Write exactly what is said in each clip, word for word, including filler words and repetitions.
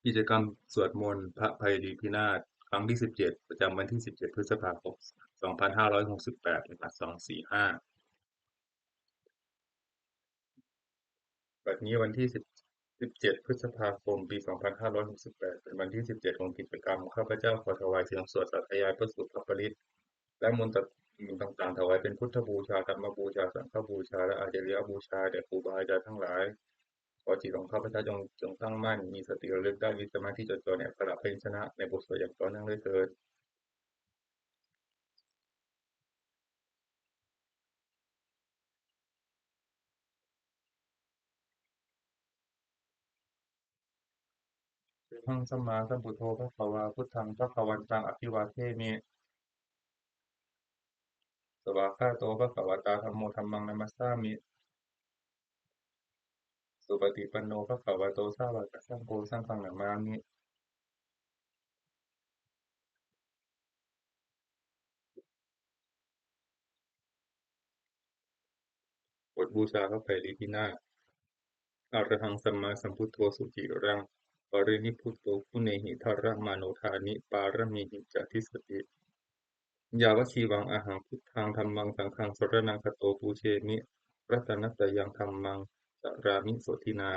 กิจกรรมสวดมนต์พระไพรีพินาศครั้งที่สิบเจ็ด ประจำวันที่สิบเจ็ด พฤษภาคม สองพันห้าร้อยหกสิบแปด รหัส สองสี่ห้า บัดนี้วันที่สิบ สิบเจ็ด พฤษภาคม ปี สองพันห้าร้อยหกสิบแปด เป็นวันที่สิบเจ็ด ของกิจกรรม ข้าพเจ้าขอถวายเสียงสวดสาธยายพระสูตรพระปริตร และมนต์ต่างๆ ถวายเป็นพุทธบูชา ธรรมบูชา สังฆบูชา และอาจาริยบูชาแด่ครูบาอาจารย์ทั้งหลาย ขอจิตของข้าพเจ้าจง จงตั้งมั่น มีสติระลึกได้ มีสมาธิจดจ่อในอักขระพยัญชนะในบทสวดอย่างต่อเนื่องด้วยเถิด Arahaṃ sammāsambuddho bhagavā, buddhaṃ bhagavantaṃ abhivādemi. Svākkhāto bhagavatā dhammo, dhammaṃ namassāmi. Supaṭipanno bhagavato sāvakasaṅgho, saṅghaṃ namāmi. บทบูชาพระไพรีพินาศ Arahaṃ sammāsambuddho suciraṃ parinibbuto guṇehi dharamāno dāni pāramīhi ca dissati. Yāvajīvaṃ ahaṃ buddhaṃ dhammaṃ saṅghaṃ saraṇaṃ gato, pūjemi ratanattayaṃ dhammaṃ carāmi sotthinā.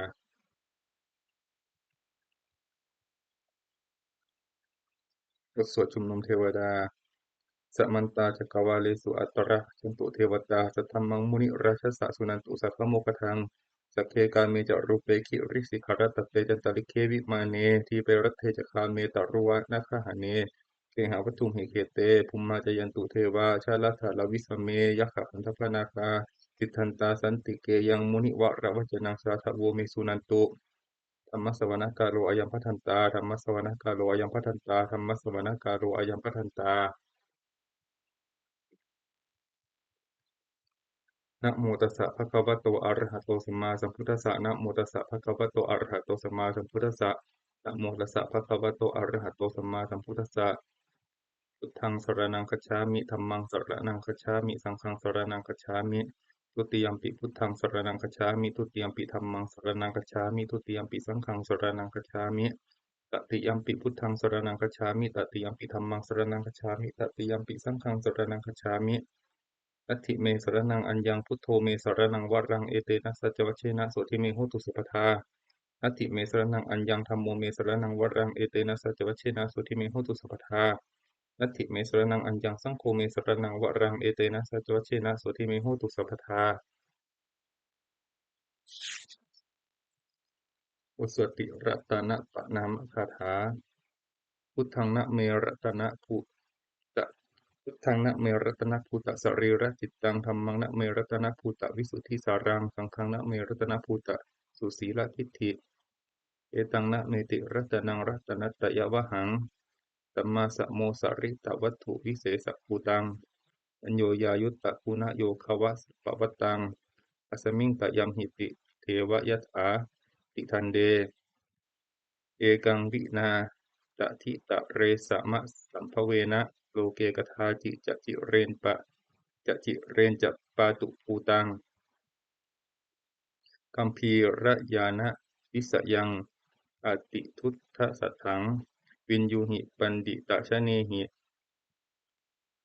บทสวดชุมนุมเทวดา Samantā cakkavāḷesu atrāgacchantu devatā, saddhammaṃ munirājassa suṇantu saggamokkhadaṃ. Sagge kāme ca rūpe girisikharataṭe cantalikkhe vimāne, dīpe raṭṭhe ca gāme taruvanagahane gehavatthumhi khette, bhummā cāyantu devā jalathalavisame yakkhagandhabbanāgā, tiṭṭhantā santike yaṃ munivaravacanaṃ sādhavo me suṇantu. Dhammassavanakālo ayambhadantā, dhammassavanakālo ayambhadantā, dhammassavanakālo ayambhadantā. Namo tassa bhagavato arahato sammāsambuddhassa. Namo tassa bhagavato arahato sammāsambuddhassa. Namo tassa bhagavato arahato sammāsambuddhassa. Buddhaṃ saraṇaṃ gacchāmi. Dhammaṃ saraṇaṃ gacchāmi. Saṅghaṃ saraṇaṃ gacchāmi. Dutiyampi buddhaṃ saraṇaṃ gacchāmi. Dutiyampi dhammaṃ saraṇaṃ gacchāmi. Dutiyampi saṅghaṃ saraṇaṃ gacchāmi. Tatiyampi buddhaṃ saraṇaṃ gacchāmi. Tatiyampi dhammaṃ saraṇaṃ gacchāmi. Tatiyampi saṅghaṃ saraṇaṃ gacchāmi. Natthi me saraṇaṃ aññaṃ, buddho me saraṇaṃ varaṃ, etena saccavajjena sotthi me hotu sabbadā. Natthi me saraṇaṃ aññaṃ, dhammo me saraṇaṃ varaṃ, etena saccavajjena sotthi me hotu sabbadā. Natthi me saraṇaṃ aññaṃ, saṅgho me saraṇaṃ varaṃ, etena saccavajjena sotthi me hotu sabbadā. บทสวดติรัตนปะนามคาถา Buddhaṃ name ratanabhūta, buddhaṃ name ratanabhūta sarīracittaṃ, dhammaṃ name ratanabhūtavisuddhisāraṃ, saṅghaṃ name ratanabhūtasusīladiṭṭhi. Etaṃ name tiratanaṃ ratanattayavhaṃ, sammāsamo sarittavatuvisesabhūtaṃ, aññoññayuttaguṇayogavasapavattaṃ, asmiṃ tayamhi ti deva yathā tidande, ekaṃ vinā taditare samasambhavena, loke kadāci ca cireñca, ca cireñca pātubhūtaṃ, gambhīrañāṇavisayaṃ atiduddasatthaṃ, viññūhi paṇḍitajanehi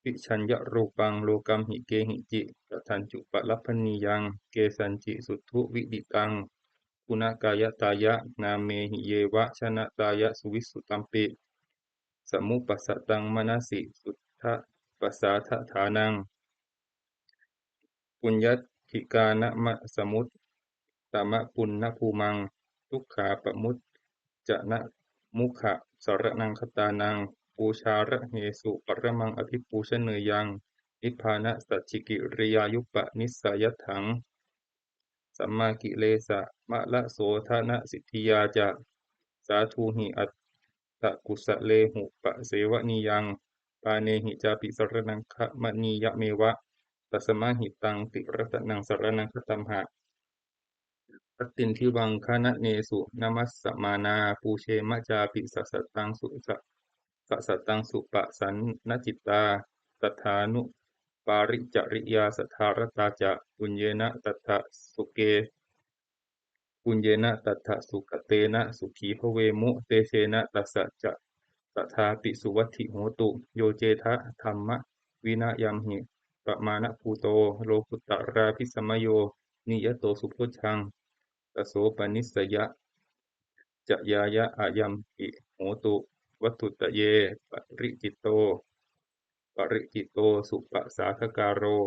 vijaññarūpaṃ, lokamhi kehici tatthañcupalabhanīyaṃ, kesañci suṭṭhu vidiṭṭhaṃ guṇakāyatāya, nāmehi yeva janatāya suvissutampi, samupajjhataṃ manasi suddhapasādaṭhānaṃ, puññānabhiñāṇamasamuttamapuññabhūmaṃ, dukkhappamuccanamukhaṃ saraṇagatānaṃ, pūjārahesu paramaṃ abhipūjaneyyaṃ, nibbānasacchikiriyāyupanissayatthaṃ, sammākilesamalasoṭṭhanasiddhiyā ca, sādhūhi attakusalehi upasevanīyaṃ, pāṇehi cāpi saraṇaṃ gamanīyameva, tasmā hi taṃ tiratanaṃ saraṇaṃ gatamha. Attindivaṅgananesu namassāma, pūjema cāpi sasataṃ su-, sa-, sasataṃ supasannacittā, saddhānupāricariyā saddhāratā ca, puññena tattha suke puññena tattha sukatena sukhī bhavemu, tejena tassa ca tadāpi suvatthi hotu. Yo cedha dhammavinayamhi pamāṇabhūto, lokuttarābhisamayo niyato subojjhaṃ, tasopanissayacayāya ayampi hotu, vatthuttaye paricitto, paricitto supasādakāro.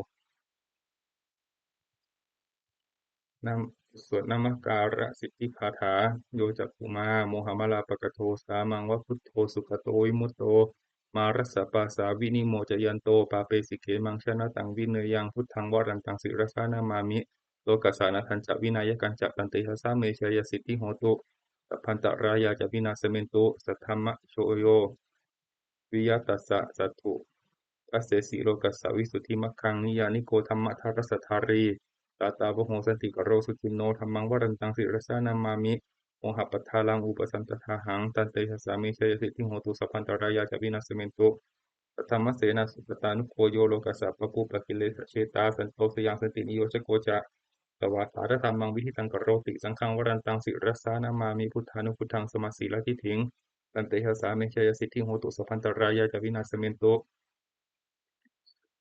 นำ สวดนมการสิทธิคาถา Yo cakkhumā mohamalāpakaṭṭho, sāmaṃ va buddho sugato vimutto, mārassa pāsā vinimocayanto, pāpesi khemaṃ janataṃ vineyyaṃ, buddhaṃ varantaṃ sirasā namāmi, lokassa nāthañca vināyakañca, tantejasā me jayasiddhi hotu, sabbantarāyā ca vināsamentu. Saddhammajo yo viya tassa satthu, dassesi lokassa visuddhimaggaṃ, niyyāniko dhammadharassa dhārī, sātāvaho santikaro suciṇṇo, dhammaṃ varantaṃ sirasā namāmi, mohappadālaṃ upasantadāhaṃ, tantejasā me jayasiddhi hotu, sabbantarāyā ca vināsamentu. Saddhammasenā sugatānugo yo, lokassa pāpūpakilesajetā, santo sayaṃ santiniyojako ca, svākkhātadhammaṃ viditaṃ karoti, saṅghaṃ varantaṃ sirasā namāmi, buddhānubuddhaṃ samasīladiṭṭhiṃ, tantejasā me jayasiddhi hotu, sabbantarāyā ca vināsamentu.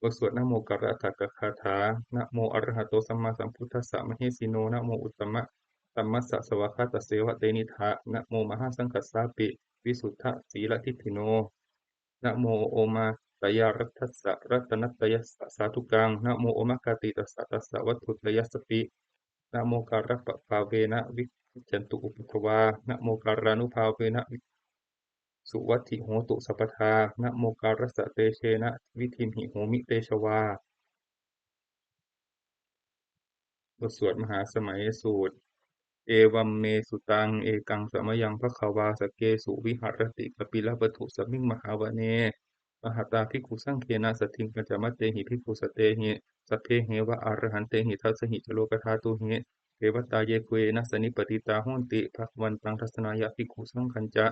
บทสวดนโมการะอัฏฐกถา Namo arahato sammāsambuddhassa mahesino, namo uttamadhammassa svākkhātasseva tenidha, namo mahāsaṅghassāpi visuddhasīladiṭṭhino, namo omātyāraddhassa ratanattayassa sādhukaṃ, namo omakātītassa tassa vatthuttayassapi, namokārappabhāvena vigacchantu upaddavā, namokārānubhāvena vi- suvatthi hotu sabbadā, namokārassa tejena vidhimhi homi tejavā. บทสวดมหาสมัยสูตร Evaṃ me sutaṃ. Ekaṃ samayaṃ bhagavā sakkesu viharati kapilavatthusmiṃ mahāvane mahatā bhikkhusaṅghena saddhiṃ pañcamattehi bhikkhusatehi sabbeheva arahantehi. Dasahi ca lokadhātūhi devatā yebhuyyena sannipatitā honti bhagavantaṃ dassanāya bhikkhusaṅghañca.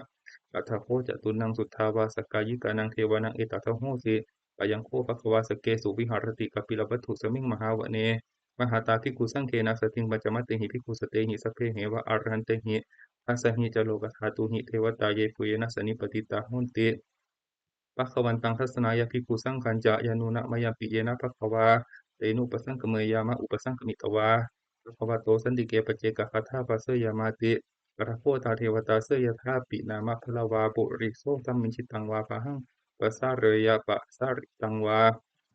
Atha kho catunnaṃ suddhāvāsakāyikānaṃ devānaṃ etadahosi: Ayaṃ kho bhagavā sakkesu viharati kapilavatthusmiṃ mahāvane mahatā bhikkhusaṅghena saddhiṃ pañcamattehi bhikkhusatehi sabbeheva arahantehi. Dasahi ca lokadhātūhi devatā yebhuyyena sannipatitā honti bhagavantaṃ dassanāya bhikkhusaṅghañca. Yannūna mayampi yena bhagavā tenupasaṅkameyyāma, upasaṅkamitvā bhagavato santike paccekagāthā bhāseyyāmāti. Atha kho tā devatā seyyathāpi nāma balavā puriso sammiñjitaṃ vā bāhaṃ pasāreyya, pasāritaṃ vā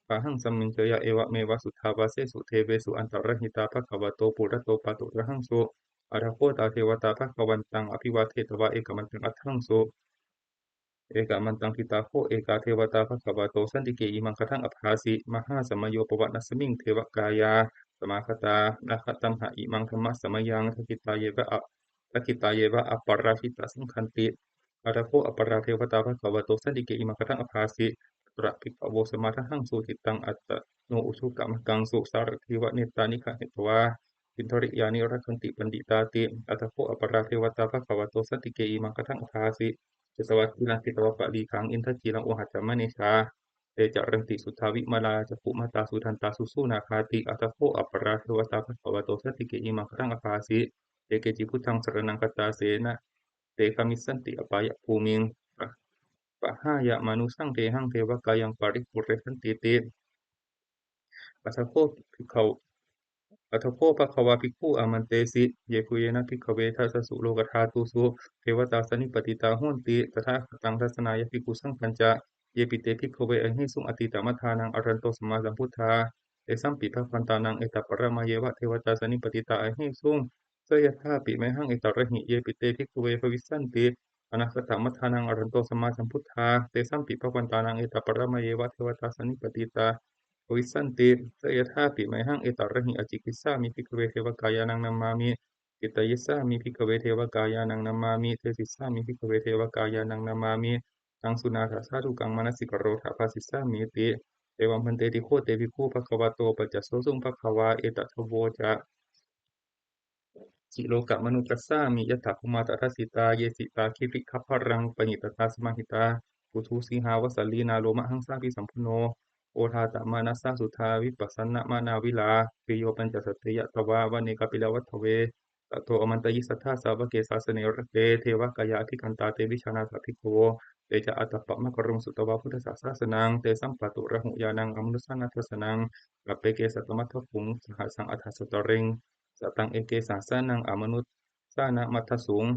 bāhaṃ sammiñjeyya, evameva suddhāvāsesu devesu antarahitā bhagavato purato pāturahaṃsu. Atha kho tā devatā bhagavantaṃ abhivādetvā ekamantaṃ aṭṭhaṃsu. Ekamantaṃ ṭhitā kho ekā devatā bhagavato santike imaṃ gāthaṃ abhāsi: Mahāsamayo pavanasmiṃ devakāyā samāgatā, āgatamha imaṃ dhammasamayaṃ dakkhitāyeva a-, dakkhitāyeva aparājitasaṅghanti. Atha kho aparā devatā bhagavato santike imaṃ gāthaṃ abhāsi: Tatra bhikkhavo samādahaṃsu cittaṃ attano ujukamakaṃsu, sārathīva nettāni gahetvā indriyāni rakkhanti paṇḍitāti. Atha kho aparā devatā bhagavato santike imaṃ gāthaṃ abhāsi: Chetvā khīlaṃ chetvā palīghaṃ indakhīlaṃ ohaccamanejā, te caranti suddhā vimalā cakkhumatā sudantā susunāgāti. Atha kho aparā devatā bhagavato santike imaṃ gāthaṃ abhāsi: Ye keci buddhaṃ saraṇaṃ gatāse, na te gamissanti apāyabhūmiṃ. Pahāya mānusaṃ dehaṃ devakāyaṃ paripūressantīti. Atha kho bhikkhav-, atha kho bhagavā bhikkhū āmantesi: Yebhuyyena bhikkhave dasasu lokadhātūsu devatā sannipatitā honti tathāgataṃ dassanāya bhikkhusaṅghañca. Yepi te bhikkhave ahesuṃ atītamaddhānaṃ arahanto sammāsambuddhā, tesampi bhagavantānaṃ etaparamāyeva devatā sannipatitā ahesuṃ, seyyathāpi mayhaṃ etarahi. Yepi te bhikkhave bhavissanti anāgatamaddhānaṃ arahanto sammāsambuddhā, tesampi bhagavantānaṃ etaparamāyeva devatā sannipatitā bhavissanti, seyyathāpi mayhaṃ etarahi. Ācikkhissāmi bhikkhave devakāyānaṃ nāmāni, kittayissāmi bhikkhave devakāyānaṃ nāmāni, desissāmi bhikkhave devakāyānaṃ nāmāni. Taṃ suṇātha sādhukaṃ manasikarotha bhāsissāmīti. Evaṃ bhanteti kho te bhikkhū bhagavato paccassosuṃ. Bhagavā etadavoca: Silokamanukassāmi yattha bhummā tadassitā, ye sitā girigabbharaṃ pahitattā samāhitā, puthū sīhāva sallīnā lomahaṃsābhisambhuno, odātamanasā suddhā vippasannamanāvilā. Bhiyyo pañcasate ñatvā vane kāpilavatthave, Tato āmantayi satthā sāvake sāsane rate devakāyā abhikkantā te vijānātha bhikkhavo. Te ca ātappamakaruṃ sutvā buddhassa sāsanaṃ tesampāturahu ñāṇaṃ amanussāna dassanaṃ. Appeke satamaddakkhuṃ sahassaṃ atha sattariṃ sataṃ eke sahassānaṃ amanussānamaddasuṃ.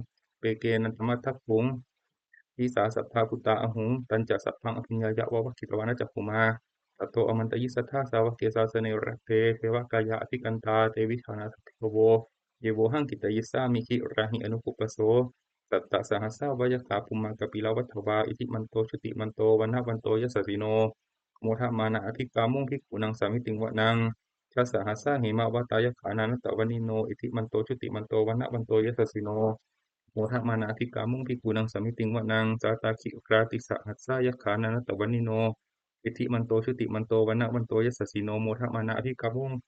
Pekenantamaddakkhuṃ disā sabbā phuṭā ahuṃ tañca sabbaṃ abhiññāya vavakkhitvāna cakkhumā. Tato āmantayi satthā sāvake sāsane rate devakāyā abhikkantā te vijānātha bhikkhavo. Ye vohaṃ kittayissāmi girāhi anupubbaso. Sattasahassā va yakkhā bhummā kāpilavatthavā iddhimanto jutimanto vaṇṇavanto yasassino modamānā abhikkāmuṃ bhikkhūnaṃ samitiṃ vanaṃ. Chasahassā hemavatā yakkhā nānattavaṇṇino iddhimanto jutimanto vaṇṇavanto yasassino modamānā abhikkāmuṃ bhikkhūnaṃ samitiṃ vanaṃ. Sātāgirā tisahassā yakkhā nānattavaṇṇino iddhimanto jutimanto vaṇṇavanto yasassino modamānā abhikkāmuṃ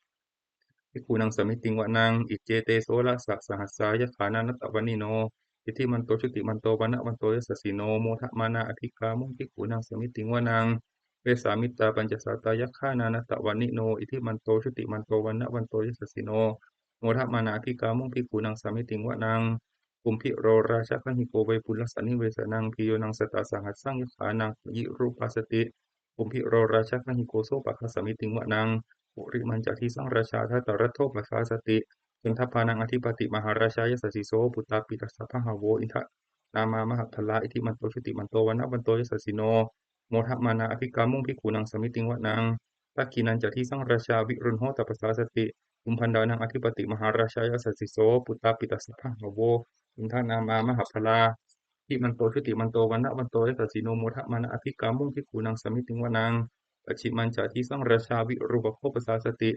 bhikkhūnaṃ samitiṃ vanaṃ. Iccete soḷasasahassā yakkhā nānattavaṇṇino iddhimanto jutimanto vaṇṇavanto yasassino modamānā abhikkāmuṃ bhikkhūnaṃ samitiṃ vanaṃ. Vessāmittā pañcasatā yakkhā nānattavaṇṇino iddhimanto jutimanto vaṇṇavanto yasassino modamānā abhikkāmuṃ bhikkhūnaṃ samitiṃ vanaṃ. Kumbhīro rājagahiko vepullassa nivesanaṃ bhiyyo naṃ satasahassaṃ yakkhānaṃ payirupāsati. Kumbhīro rājagahiko sopāga samitiṃ vanaṃ. Purimañca disaṃ rājā dhataraṭṭho pasāsati gandhabbānaṃ ādhipati mahārājā yasassi so. Puttāpi tassa bahavo indanāmā mahabbalā iddhimanto jutimanto vaṇṇavanto yasassino modamānā abhikkāmuṃ bhikkhūnaṃ samitiṃ vanaṃ. Dakkhiṇañca disaṃ rājā virūḷho tappasāsati kumbhaṇḍānaṃ ādhipati mahārājā yasassi so. Puttāpi tassa bahavo indanāmā mahabbalā iddhimanto jutimanto vaṇṇavanto yasassino modamānā abhikkāmuṃ bhikkhūnaṃ samitiṃ vanaṃ. Pacchimañca disaṃ rājā virūpakkho pasāsati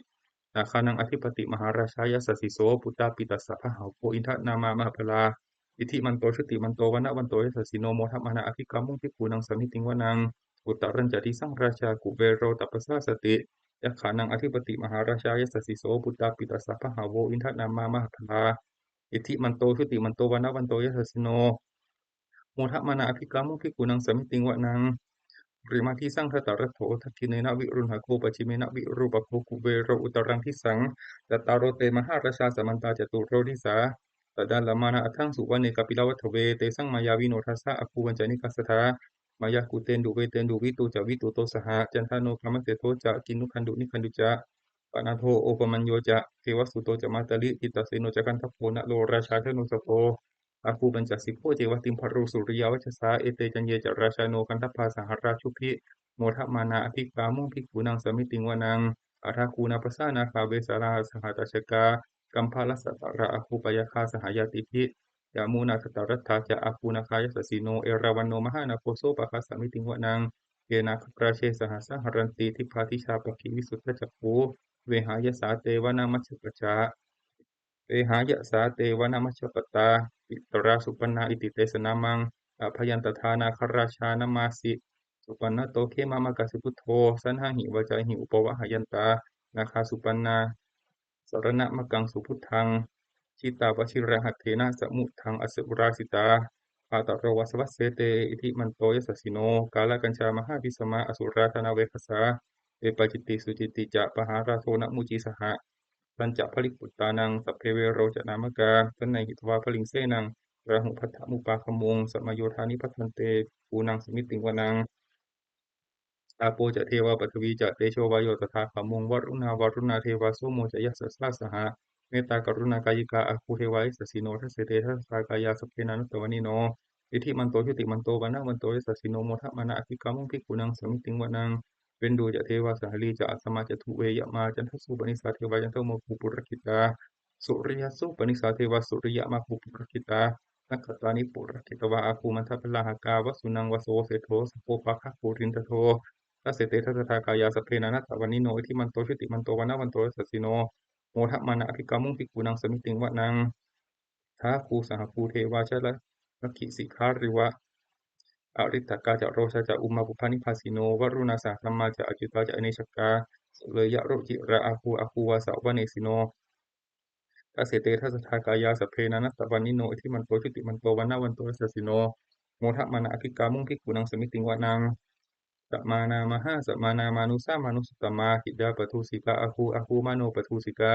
nāgānaṃ ādhipati mahārājā yasassi so. Puttāpi tassa bahavo indanāmā mahabbalā iddhimanto jutimanto vaṇṇavanto yasassino modamānā abhikkāmuṃ bhikkhūnaṃ samitiṃ vanaṃ. Uttarañca disaṃ rājā kuvero tappasāsati yakkhānaṃ ādhipati mahārājā yasassi so. Puttāpi tassa bahavo indanāmā mahabbalā iddhimanto jutimanto vaṇṇavanto yasassino modamānā abhikkāmuṃ bhikkhūnaṃ samitiṃ vanaṃ. Purimaṃ disaṃ dhataraṭṭho dakkhiṇena virūḷhako pacchimena virūpakkho kuvero uttaraṃ disaṃ. Cattāro te mahārājā samantā caturo disā daddallamānā aṭṭhaṃsu vane kāpilavatthave. Tesaṃ māyāvino dāsā āgū vañcanikā saṭhā māyā kuṭeṇḍu veṭeṇḍu viṭū ca viṭuṭo saha candano kāmaseṭṭho ca kinnughaṇḍu nighaṇḍu ca panādo opamañño ca devasūto ca mātali cittaseno ca gandhabbo naḷo rājā janosabho āgū pañcasikho ceva timbarū suriyavacchasā. Ete caññe ca rājāno gandhabbā saha rājubhi modamānā abhikkāmuṃ bhikkhūnaṃ samitiṃ vanaṃ. Athāgū nābhasā nāgā vesālā sahatacchakā kambalassatarā āgū pāyāgā saha ñātibhi. Yāmunā dhataraṭṭhā ca āgū nāgā yasassino erāvaṇo mahānāgo sopāga samitiṃ vanaṃ. Ye nāgarāje sahasā haranti dibbā dijā pakkhi visuddhacakkhū vehāyasā te vanamajjhapattā vehāyasā te vanamajjhapattā citrā supaṇṇā iti tesa nāmaṃ. Abhayantadā nāgarājānamāsi supaṇṇato khemamakāsi buddho. Saṇhāhi vācāhi upavhayantā nāgā supaṇṇā saraṇamakaṃsu buddhaṃ. Jitā vajirahatthena samuddaṃ asurā sitā bhātaro vāsavassete iddhimanto yasassino. Kālakañjā mahābhismā asurā dānaveghasā vepacitti sucitti ca pahārādo namucī saha. Pañca baliputtānaṃ sabbe verocanāmakā sannayhitvā baliṃ senaṃ rāhubhaddamupāgamuṃ. Samayodāni bhaddante bhikkhūnaṃ samitiṃ vanaṃ. Āpo ca devā paṭhavī ca tejo vāyo tadāgamuṃ. Varuṇā vāruṇā devā somo ca yasasā saha mettākaruṇākāyikā āgū devā yasassino. Dasete dasadhā kāyā sabbe nānattavaṇṇino iddhimanto jutimanto vaṇṇavanto yasassino modamānā abhikkāmuṃ bhikkhūnaṃ samitiṃ vanaṃ. Veṇḍū ca devā sahalī ca asamā ca duve yamā candassūpanisā devā candamāgū purakkhitā. Suriyassūpanisā devā suriyamāgū purakkhitā. Nakkhattāni purakkhitvā āgū mandavalāhakā vasūnaṃ vāsavo seṭṭho sakkopāga purindado. Dasete dasadhā kāyā sabbe nānattavaṇṇino iddhimanto jutimanto vaṇṇavanto yasassino modamānā abhikkāmuṃ bhikkhūnaṃ samitiṃ vanaṃ. Athāgū sahabhū devā jalamaggisikhāriva ariṭṭhakā ca rojā ca ummāpupphanibhāsino. Varuṇā sahadhammā ca accutā ca anejakā sūleyyarucirā āgū āgū vāsavanesino. Dasete dasadhā kāyā sabbe nānattavaṇṇino iddhimanto jutimanto vaṇṇavanto yasassino modamānā abhikkāmuṃ bhikkhūnaṃ samitiṃ vanaṃ. Samānā mahāsamānā mānusā mānusuttamā khiḍḍāpadūsikā āgū āgū manopadūsikā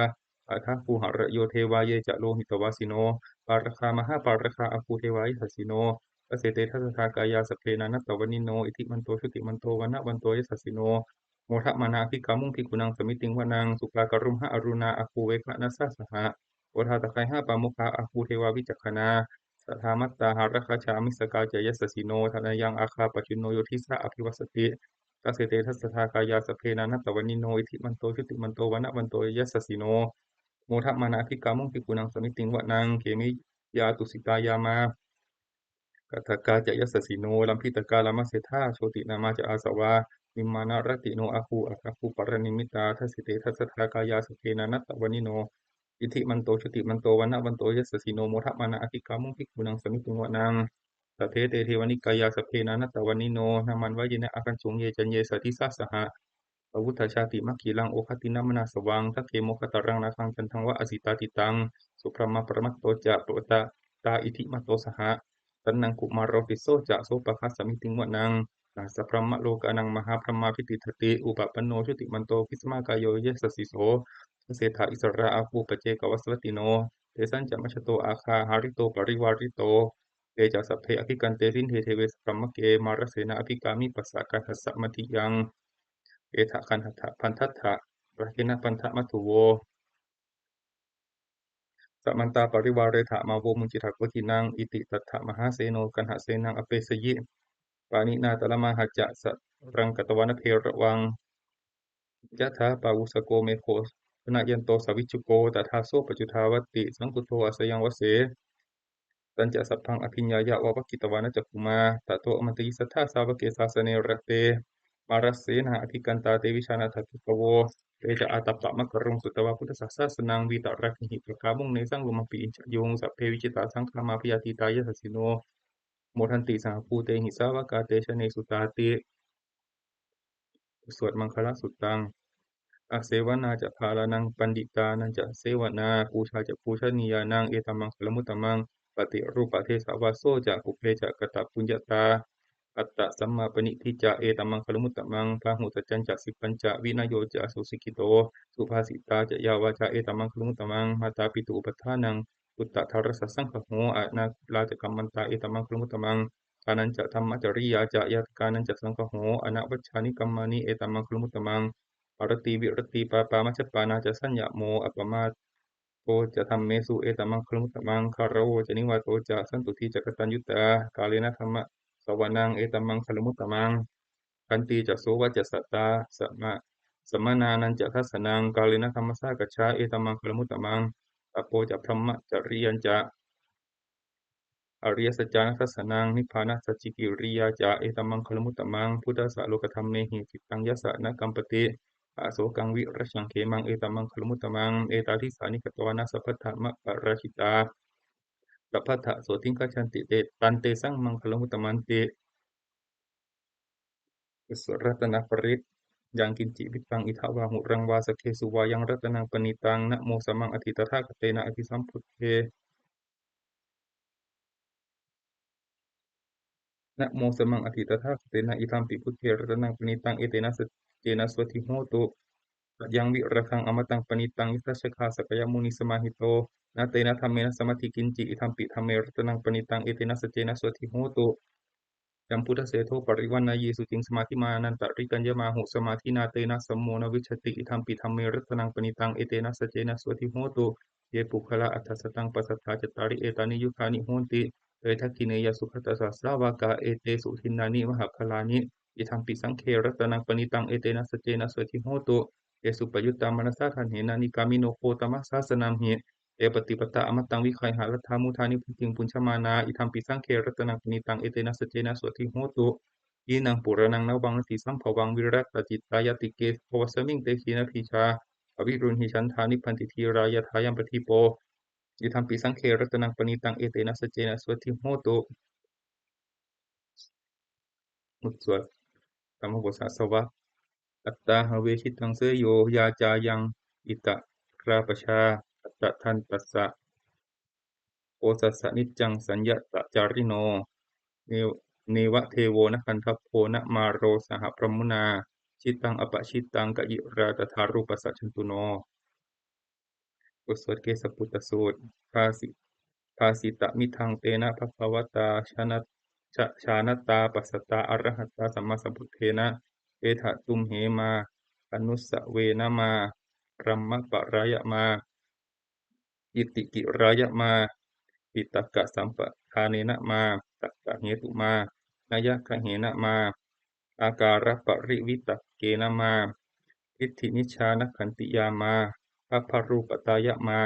Athāgū harayo devā ye ca lohitavāsino, pāragā mahāpāragā āgū devā yasassino. Dasete dasadhā kāyā sabbe nānattavaṇṇino, iddhimanto jutimanto vaṇṇavanto yasassino, modamānā abhikkāmuṃ bhikkhūnaṃ samitiṃ vanaṃ. Sukkā karumhā aruṇā āgū veghanasā saha, odātagayhā pāmokkhā āgū devā vicakkhaṇā. Sadāmattā hāragajā missakā ca yasassino, thanayaṃ āgā pajjunno yo disā abhivassati. Dasete dasadhā kāyā sabbe nānattavaṇṇino, iddhimanto jutimanto vaṇṇavanto yasassino, modamānā abhikkāmuṃ bhikkhūnaṃ samitiṃ vanaṃ. Khemiyā tusitā yāmā kaṭṭhakā ca yasassino, lambītakā lāmaseṭṭhā jotināmā ca āsavā, nimmānaratino āgū athāgū paranimmitā. Dasete dasadhā kāyā sabbe nānattavaṇṇino, iddhimanto jutimanto vaṇṇavanto yasassino, modamānā abhikkāmuṃ bhikkhūnaṃ samitiṃ vanaṃ. Saṭṭhete devanikāyā sabbe nānattavaṇṇino, nāmanvayena āgañchuṃ ye caññe sadisā saha. Pavutthajātimakkhilaṃ oghatiṇṇamanāsavaṃ, dakkhemoghataraṃ nāgaṃ candaṃva asitātitaṃ. Subrahmā paramatto ca puttāiddhimato saha, sanaṅkumāro tisso ca sopāga samitiṃ vanaṃ. Sahassabrahmalokānaṃ mahābrahmābhitiṭṭhati, upapanno jutimanto bhismākāyo yasassi so. Dasettha issarā āgū paccekavasavattino, tesañca majjhato āgā hārito parivārito. Te ca sabbe abhikkante sinde deve sabrahmake, mārasenā abhikkāmi passa kaṇhassa mandiyaṃ. Etha gaṇhatha bandhatha rāgena bandhamatthu vo, samantā parivāretha mā vo muñcittha koci naṃ. Iti tattha mahāseno kaṇhasenaṃ apesayi, pāṇinā talamāhacca saraṃ katvāna bheravaṃ. Yathā pāvussako megho thanayanto savijjuko, tadā so paccudāvatti saṅkuddho asayaṃvase. Tañca sabbaṃ abhiññāya vavakkhitvāna cakkhumā, tato āmantayi satthā sāvake sāsane rate. Mārasenā abhikkantā te vijānātha bhikkhavo, te ca ātappamakaruṃ sutvā buddhassa sāsanaṃ. Vītarāgehi pakkāmuṃ nesaṃ lomampi iñjayuṃ, sabbe vijitasaṅgāmā bhayātītā yasassino, modanti saha bhūtehi sāvakā te janesutāti. สวดมังคลสุตตัง Asevanā ca bālānaṃ paṇḍitānañca sevanā, pūjā ca pūjanīyānaṃ etammaṅgalamuttamaṃ. Paṭirūpadesavāso ca pubbe ca katapuññatā, attasammāpaṇidhi ca etammaṅgalamuttamaṃ. Bāhusaccañca sippañca vinayo ca susikkhito, subhāsitā ca yā vācā etammaṅgalamuttamaṃ. Mātāpituupaṭṭhānaṃ puttadārassa saṅgaho, anākulā ca kammantā etammaṅgalamuttamaṃ. Dānañca dhammacariyā ca ñātakānañca saṅgaho, anavajjāni kammāni etammaṅgalamuttamaṃ. Āratī viratī pāpā majjapānā ca saññamo, appamādo ca dhammesu etammaṅgalamuttamaṃ. Gāravo ca nivāto ca santuṭṭhī ca kataññutā, kālena dhammassavanaṃ etammaṅgalamuttamaṃ. Khantī ca sovacassatā sama- samaṇānañca dassanaṃ, kālena dhammasākacchā etammaṅgalamuttamaṃ. Tapo ca brahmacariyañca ariyasaccāna dassanaṃ, nibbānasacchikiriyā ca etammaṅgalamuttamaṃ. Phuṭṭhassa lokadhammehi cittaṃ yassa na kampati, asokaṃ virajaṃ khemaṃ etammaṅgalamuttamaṃ. Etādisāni katvāna sabbatthamaparājitā, sabbattha sotthiṃ gacchanti te- tantesaṃ maṅgalamuttamanti. สวดรัตนปริตร Yaṅkiñci vittaṃ idha vā huraṃ vā saggesu vā yaṃ ratanaṃ paṇītaṃ, na mo samaṃ atthi tathāgatena abhisambuddhe. Na mo samaṃ atthi tathāgatena idampi buddhe ratanaṃ paṇītaṃ, etena saccena suvatthi hotu. Ayaṃ virāgaṃ amataṃ paṇītaṃ, yadajjhagā sakyamunī samāhito, na tena dhammena samatthi kiñci, idampi dhamme ratanaṃ paṇītaṃ, etena saccena suvatthi hotu. Yambuddhaseṭṭho parivaṇṇayī suciṃ, samādhimānantarikaññamāhu, samādhinā tena samo na vijjati, idampi dhamme ratanaṃ paṇītaṃ, etena saccena suvatthi hotu. Ye puggalā aṭṭha sataṃ pasatthā, cattāri etāni yugāni honti, te dakkhiṇeyyā sugatassa sāvakā, etesu dinnāni mahapphalāni, idampi saṅghe ratanaṃ paṇītaṃ, etena saccena suvatthi hotu. Ye suppayuttā manasā daḷhena, nikkāmino gotamasāsanamhi, te pattipattā amataṃ vigayha, laddhā mudhā nibbutiṃ bhuñjamānā, idampi saṅghe ratanaṃ paṇītaṃ, etena saccena suvatthi hotu. Khīṇaṃ purāṇaṃ navaṃ natthi sambhavaṃ, virattacittāyatike bhavasmiṃ, te khīṇabījā avirūḷhichandā, nibbanti dhīrā yathāyampadīpo, idampi saṅghe ratanaṃ paṇītaṃ, etena saccena suvatthi hotu. บทสวด ธรรมบทสวาก Attāhaṃ vegetaṃ seyyo, yā cāyaṃ itarā pajā, attatandassa posassa niccaṃ saññatacārino, ne- neva devo na gandhabbo, na māro saha brahmunā, jitaṃ apajitaṃ kayirā, tathārūpassa jantuno. บทสวดเกสสปุตตสูตร ภาสิ Bhāsitamidaṃ tena bhagavatā jāna- jā- jānatā passatā arahatā sammāsambuddhena etha tumhe mā anussavena mā brahmaparāya mā itikirāya mā piṭakasampadānena mā takkahetu mā nayagahena mā ākāraparivitakkena mā diṭṭhinijjhānakkhantiyā mā abharūpatāya mā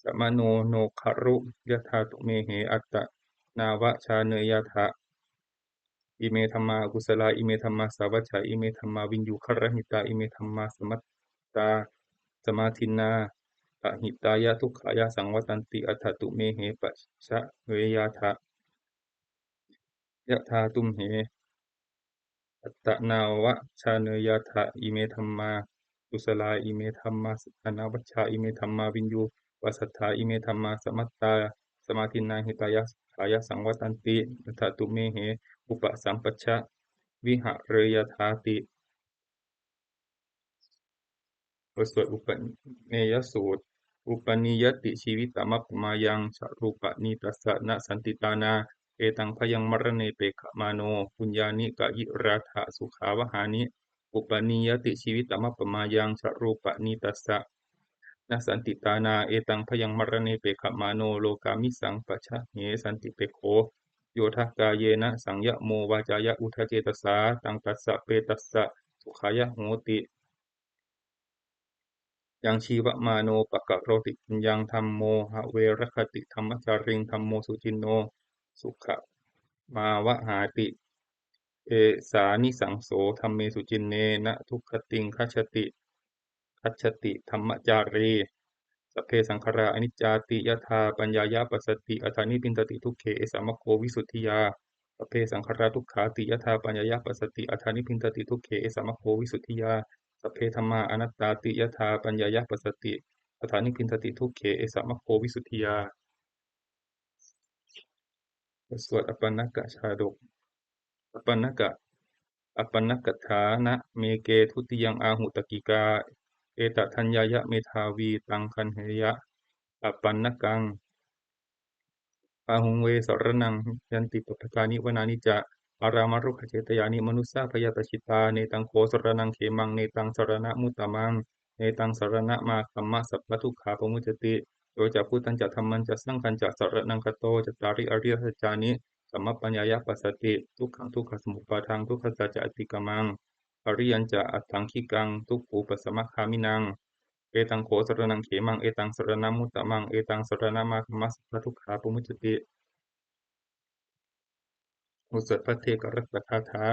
samāno no khāru yathā tumhehi attanāva jāneyyātha. Ime dhammā akusalā, ime dhammā sāvajjā, ime dhammā viññugarahitā, ime dhammā samattā samādinnā ahitāya dukkhāya saṃvattanti, atha tumhehi paccaveyyātha. Yathā tumhe attanāva jāneyyātha. Ime dhammā kusalā, ime dhammā anavajjā, ime dhammā viññū pasatthā, ime dhammā samattā samādinnā hitāya sukhāya saṃvattanti, atha tumhehi upasampajja vihareyyāthāti. บทสวดอุปเนยสูตร Upanīyati jīvitamappamāyaṃ jarūpanītassa na santītānā etaṃ bhayaṃ maraṇe pekkhamāno puññāni kayirātha sukhāvahāni. Upanīyati jīvitamappamāyaṃ jarūpanītassa na santītānā etaṃ bhayaṃ maraṇe pekkhamāno lokāmisaṃ pajāhe santipekkho. Yo dakkāyena saṃyamo vācāya uda cetasā taṃ tassa petassa sukhāya hoti. Yaṃ jīvamāno pakaroti puññaṃ dhammo averagati dhammacāriṃ dhammo suciṇṇo sukhamāvahāti. Esānisaṃso dhamme suciṇṇe na duggatiṃ gacchati gacchati dhammacārī. Sabbe saṅkhārā aniccāti yadā paññāya passati atha nibbindati dukkhe esa maggo visuddhiyā. Sabbe saṅkhārā dukkhāti yadā paññāya passati atha nibbindati dukkhe esa maggo visuddhiyā. Sabbe dhammā anattāti yadā paññāya passati atha nibbindati dukkhe esa maggo visuddhiyā. บทสวดอปัณณกชาดก Apaṇṇaka Apaṇṇakaṭṭhāna meke dutiyaṃ āhu takkikā etadaññāya medhāvī taṃ gaṇheyya apaṇṇakaṃ. Bāhuṃ ve saraṇaṃ yanti pabbajāni vanāni ca ārāmarukkhacetyāni manussā bhayapajitā netaṃ kho saraṇaṃ khemaṃ netaṃ saraṇamuttamaṃ netaṃ saraṇamāgamma sabbadukkhā pamuccati. Yo ca buddhañca dhammañca saṅghañca saraṇaṃ gato cattāri ariyasaccāni sammappaññāya passati dukkhaṃ dukkhasamuppādaṃ dukkhassa ca atikkamaṃ ariyañca aṭṭhaṅgikaṃ dukkhūpasamagāminaṃ. Etaṃ kho saraṇaṃ khemaṃ etaṃ saraṇamuttamaṃ etaṃ saraṇamāgamma sabbadukkhā pamuccati. บทสวดภัทเทกรัตตคาถา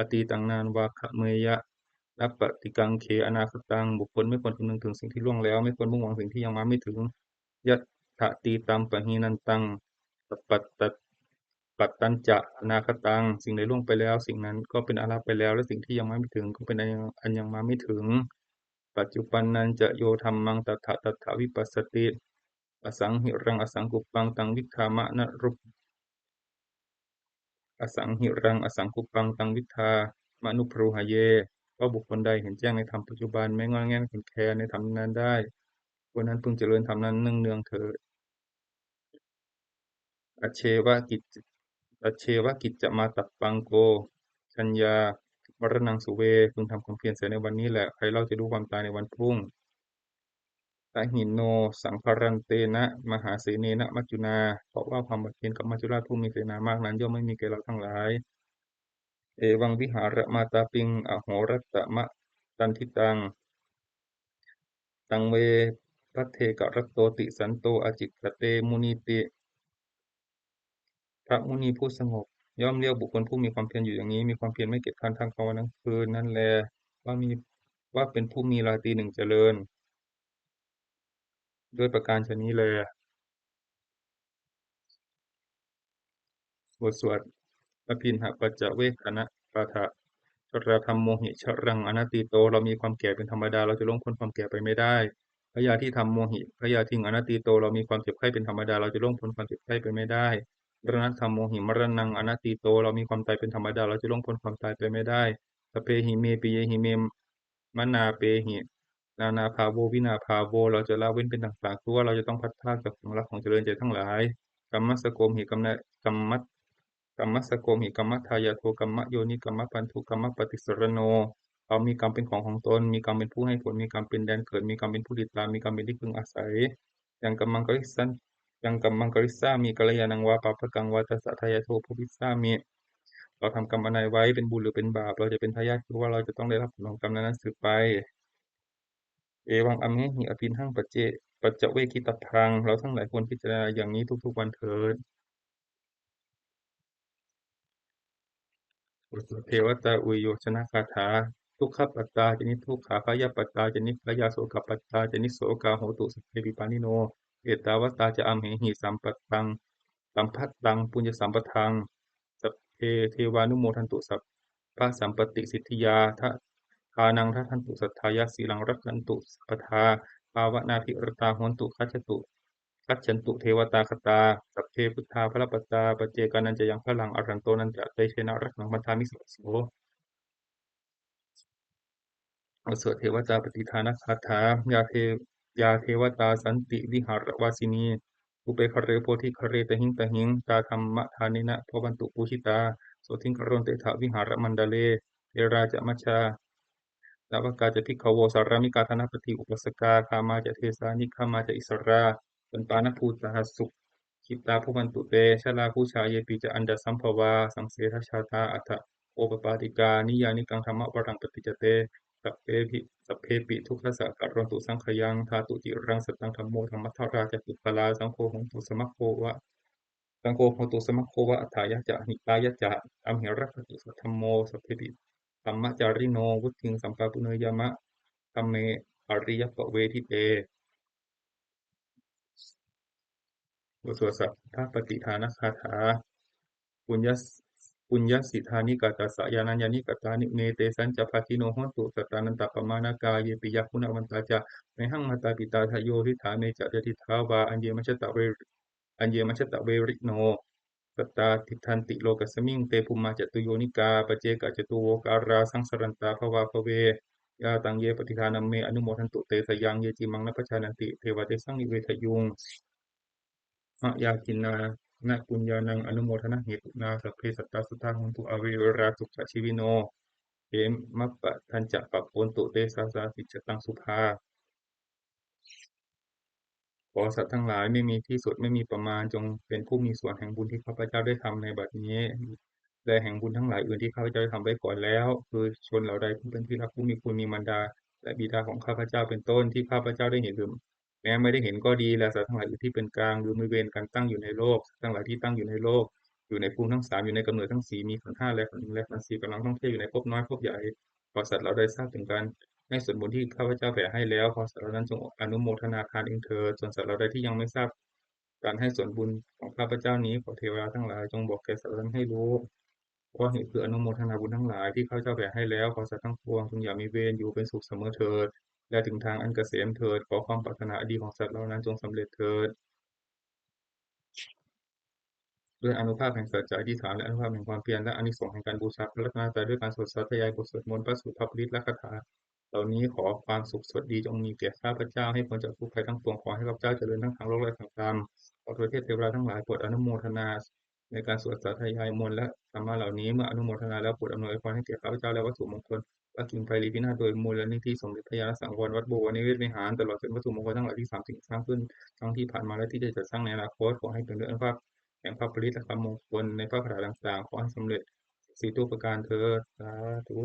Atītaṃ nānvāgameyya nappaṭikaṅkhe anāgataṃ. บุคคลไม่ควรคำนึงถึงสิ่งที่ล่วงแล้ว ไม่ควรมุ่งหวังสิ่งที่ยังมาไม่ถึง Yadatītampahīnantaṃ nappattañca anāgataṃ. สิ่งใดล่วงไปแล้ว สิ่งนั้นก็เป็นอันละไปแล้ว และสิ่งที่ยังมาไม่ถึงก็เป็นอันยังอันยังมาไม่ถึง Paccuppannañca yo dhammaṃ tattha tattha vipassati asaṃhiraṃ asaṅkuppaṃ taṃ viddhā mana asaṃhiraṃ asaṅkuppaṃ taṃ viddhā manubrūhaye. เพราะบุคคลใดเห็นแจ้งในธรรมปัจจุบัน ไม่ง่อนแง่นคลอนแคลนในธรรมนั้นได้ บุคคลนั้นพึงเจริญธรรมนั้นเนืองๆเถิด Ajjeva kicc- ajjeva kiccamātappaṃ ko jaññā maraṇaṃ suve. พึงทำความเพียรเสียในวันนี้แหละ ใครเล่าจะรู้ความตายในวันพรุ่ง Tahinno saṅgarantena mahāsenena maccunā. เพราะว่าความผัดเพี้ยนกับมัจจุราชผู้มีเสนามากนั้น ย่อมไม่มีแก่เราทั้งหลาย Evaṃ vihāramātāpiṃ ahorattamatanditaṃ taṃ ve bhaddekarattoti santo ācikkhate munīti. พระมุนีผู้สงบย่อมเรียกบุคคลผู้มีความเพียรอยู่อย่างนี้ มีความเพียรไม่เกียจคร้านทั้งกลางวันทั้งคืนนั้นแล ว่ามี ว่าเป็นผู้มีราตรีหนึ่งเจริญ ด้วยประการฉะนี้แล บทสวด Abhiṇhapaccavekkhaṇapāṭha. Jarādhammomhi jaraṃ anatīto. เรามีความแก่เป็นธรรมดา เราจะล่วงพ้นความแก่ไปไม่ได้ Byādhidhammomhi byādhiṃ anatīto. เรามีความเจ็บไข้เป็นธรรมดา เราจะล่วงพ้นความเจ็บไข้ไปไม่ได้ Maraṇadhammomhi maraṇaṃ anatīto. เรามีความตายเป็นธรรมดา เราจะล่วงพ้นความตายไปไม่ได้ Sabbehi me piyehi me manāpehi nānābhāvo vinābhāvo เราจะละเว้นเป็นต่างๆ คือว่าเราจะต้องพลัดพรากจากของรักของเจริญใจทั้งหลาย kammassakomhi kamma kammat kammassakomhi kammadāyādo kammayoni kammabandhu kammapaṭisaraṇo เรามีกรรมเป็นของของตน มีกรรมเป็นผู้ให้ผล มีกรรมเป็นแดนเกิด มีกรรมเป็นผู้ติดตาม มีกรรมเป็นที่พึ่งอาศัย yaṃ kammaṃ karissan yaṃ kammaṃ karissāmi kalyāṇaṃ vā pāpakaṃ vā tassa dāyādo bhavissāmi เราทำกรรมอันใดไว้เป็นบุญหรือเป็นบาป เราจะเป็นทายาทคือว่าเราจะต้องได้รับผลของกรรมนั้นๆสืบไป evaṃ amhehi abhiṇhaṃ pacce paccavekkhitabbaṃ เราทั้งหลายควรพิจารณาอย่างนี้ทุกๆวันเถิด บทสวดเทวตาอุยโยชนคาถา dukkhappattā ca niddukkhā bhayappattā ca nibbhayā sokappattā ca nissokā hontu sabbepi pāṇino. Ettāvatā ca amhehi sambhataṃ sambhataṃ puññasampadaṃ sabbe devānumodantu sabbasampattisiddhiyā. Dānaṃ dadantu saddhāya sīlaṃ rakkhantu sabbadā bhāvanābhiratā hontu gacchantu gacchantu devatāgatā. Sabbe buddhā balappattā paccekānañca yaṃ balaṃ arahanto nañca tejena rakkhaṃ bandhāmi sabbaso. บทสวดเทวตาปัตติทานคาถา yā de yā devatā santi vihāravāsinī thūpe ghare bodhighare tahiṃ tahiṃ tā dhammadānena bhavantu pūjitā sotthiṃ karontedha vihāramaṇḍale. Therā ca majjhā navakā ca bhikkhavo sārāmikā dānapatī upāsakā gāmā ca desā nigamā ca issarā sappāṇabhūtā sukhitā bhavantu te. Jalābujā yepi ca aṇḍasambhavā saṃsedajātā athavopapātikā niyyānikaṃ dhammavaraṃ paṭicca te sabbepi sabbepi dukkhassa karontu saṅkhayaṃ. Ṭhātu ciraṃ sataṃ dhammo dhammaddharā ca puggalā saṅgho hotu samaggo va saṅgho hotu samaggo va atthāya ca hitāya ca. Amhe rakkhatu saddhammo sabbepi dhammacārino vuḍḍhiṃ sampāpuṇeyyāma dhamme ariyappavedite. บทสวดสัพพปฏิทานคาถา puññas puññassiddhāni katassa yānaññāni katāni me tesañca bhāgino hontu sattānantappamāṇakā. Yepi yā guṇavantā ca mayhaṃ mātā pitā ca yo diṭṭhā me ca yadiṭṭhā vā aññe majjhattā ve aññe majjhattā verino sattā tiṭṭhanti lokasmiṃ te bhummā catuyonikā paccekacatuvokārā saṃsarantā bhavā bhave. Yā taṃ ye pattidānamme anumodantu te sayaṃ ye cimaṃ na pajānanti devā tesaṃ nivedayuṃ. Mayā dināna puññānaṃ anumodanahetunā sabbe sattā sukhitā hontu averā sukhajīvino khemappadañca pakkhontu te sāsāsi cataṃ subhā. ขอสัตว์ทั้งหลายไม่มีที่สุดไม่มีประมาณ จงเป็นผู้มีส่วนแห่งบุญที่ข้าพเจ้าได้ทำในบัดนี้ และแห่งบุญทั้งหลายอื่นที่ข้าพเจ้าได้ทำไว้ก่อนแล้ว คือชนเหล่าใดผู้เป็นที่รักผู้มีคุณมีมารดา และบิดาของข้าพเจ้าเป็นต้นที่ข้าพเจ้าได้เห็นหรือแม้ไม่ได้เห็นก็ดี และสัตว์ทั้งหลายอื่นที่เป็นกลางหรือมีเวรกันตั้งอยู่ในโลก สัตว์ทั้งหลายที่ตั้งอยู่ในโลก อยู่ในภูมิทั้งสาม อยู่ในกำเนิดทั้งสี่ มีขันธ์ห้าและขันธ์หนึ่งและขันธ์สี่ กำลังท่องเที่ยวอยู่ในภพน้อยภพใหญ่ ขอสัตว์เหล่าใดทราบถึงการให้ส่วนบุญที่ข้าพเจ้าแผ่ให้แล้ว ขอสัตว์เหล่านั้นจงอนุโมทนาทานเองเถิด ส่วนสัตว์เหล่าใดที่ยังไม่ทราบการให้ส่วนบุญของข้าพเจ้านี้ ขอเทวดาทั้งหลายจงบอกแก่สัตว์เหล่านั้นให้รู้ เพราะเหตุคืออนุโมทนาบุญทั้งหลายที่ข้าพเจ้าแผ่ให้แล้ว ขอสัตว์ทั้งปวงจงอย่ามีเวร อยู่เป็นสุขเสมอเถิด และถึงทางอันเกษมเถิด ขอความปรารถนาอันดีของสัตว์เหล่านั้นจงสำเร็จเถิด ด้วยอานุภาพแห่งสัจจะอธิษฐาน และอานุภาพแห่งความเพียร และอานิสงส์แห่งการบูชาพระรัตนตรัย ด้วยการสวดสาธยายบทสวดมนต์ พระสูตร พระปริตร และคาถาเหล่านี้ ขอความสุขสวัสดีจงมีแก่ข้าพเจ้า ให้พ้นจากทุกข์ภัยทั้งปวง ขอให้ข้าพเจ้าเจริญทั้งทางโลกและทางธรรม ขอเทวเทพเทวดาทั้งหลายโปรดอนุโมทนา ในการสวดสาธยายมนต์และธรรมะเหล่านี้ เมื่ออนุโมทนาแล้วโปรดอำนวยพรให้แก่ข้าพเจ้าและวัตถุมงคล พระกิ่งไพรีพินาศโดยมูลนิธิสมเด็จพระญาณสังวรวัดบวรนิเวศวิหาร ตลอดจนวัตถุมงคลทั้งหลายที่สามสิ่งสร้างขึ้น ทั้งที่ผ่านมาและที่จะจัดสร้างในอนาคต ขอให้เป็นด้วยอานุภาพแห่งพระปริตรและคำมงคลในพระคาถาต่างๆ ขอให้สำเร็จ สิทธิทุกประการเถิด สาธุ